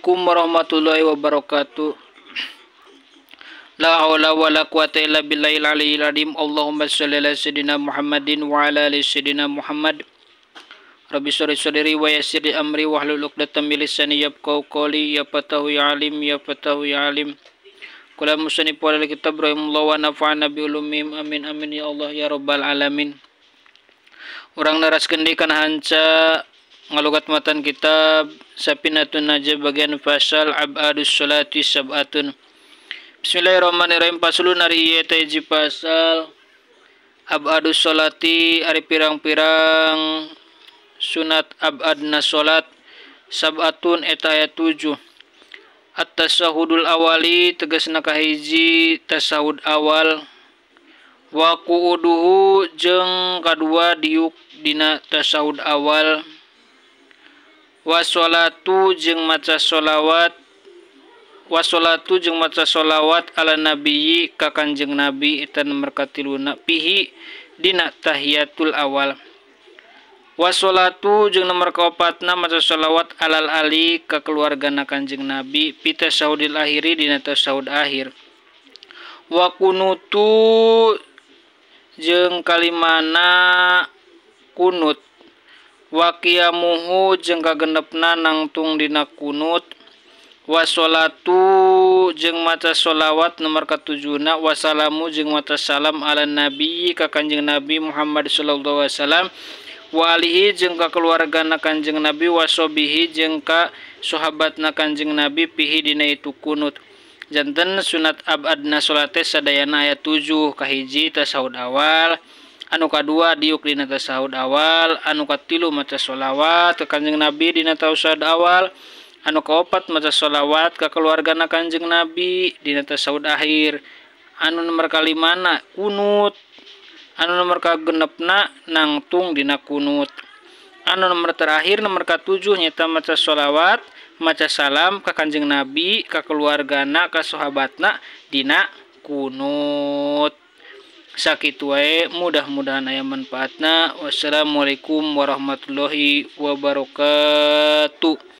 Assalamualaikum warahmatullahi wabarakatuh. La haula wala quwata illa billahil aliyyil azim. Allahumma shalli ala sayyidina Muhammadin wa ala ali sayyidina Muhammad. Rabbi shrah li sadri wa yassir li amri wahlul 'uqdatam min lisani yafqahu qawli. Ya fatahu ya alim, ya fatahu ya alim. Qala musannif wa kitab rahimahullah wa nafa'ana bi ulumihim. Amin amin ya Allah ya rabbal alamin. Urang neraskeun deui kana hanca ngalugat matan kitab Safinatun Najah bagian fasal abadus sholati sab'atun. Bismillahirrahmanirrahim. Faslun ari ieu teh hiji pasal abadus sholati ari pirang-pirang sunat abadna salat sab'atun eta aya 7. At-tasyahudul awali tegasna kahiji tasyahud awal, wa qu'uduhu jeung kadua diuk dina tasyahud awal, wa sholatu jeung maca sholawat, wa sholatu jeung maca sholawat ala nabiyyi ka kanjeng nabi eta nomor katiluna pihi dina tahiyatul awal, wa sholatu jeung nomor kaopatna maca sholawat alal ali ka keluargana kanjeng nabi fi tasyahudil akhiri dina tasyahud akhir, wa kunutu jeung kalimana kunut, wa qiyamuhu jeung kagenepna nangtung dina kunut, wa sholatu jeung maca sholawat nomor katujuna, wa salamu jeung maca salam ala nabi ka kanjeng nabi Muhammad sallallahu alaihi wasallam, wa alihi jeung ka keluargana kanjeng nabi, wa sobihi jeung ka sahabatna kanjeng nabi pihi dina itu kunut. Janten sunat abadna salate sadayana aya 7. Kahiji tasyahud awal, anu kadua diuk dina tasyahud awal, anu katilu maca sholawat ka kanjeng nabi dina tasyahud awal, anu kaopat maca sholawat ka keluargana kanjeng nabi dina tasyahud akhir, anu nomor kalimana kunut, anu nomor kagenepna nangtung dina kunut, anu nomor terakhir nomor katujuh nyata maca sholawat maca salam ka kanjeng nabi ka keluargana ka sahabatna dina kunut. Sakitu wae, mudah-mudahan aya manfaatna. Wassalamualaikum warahmatullahi wabarakatuh.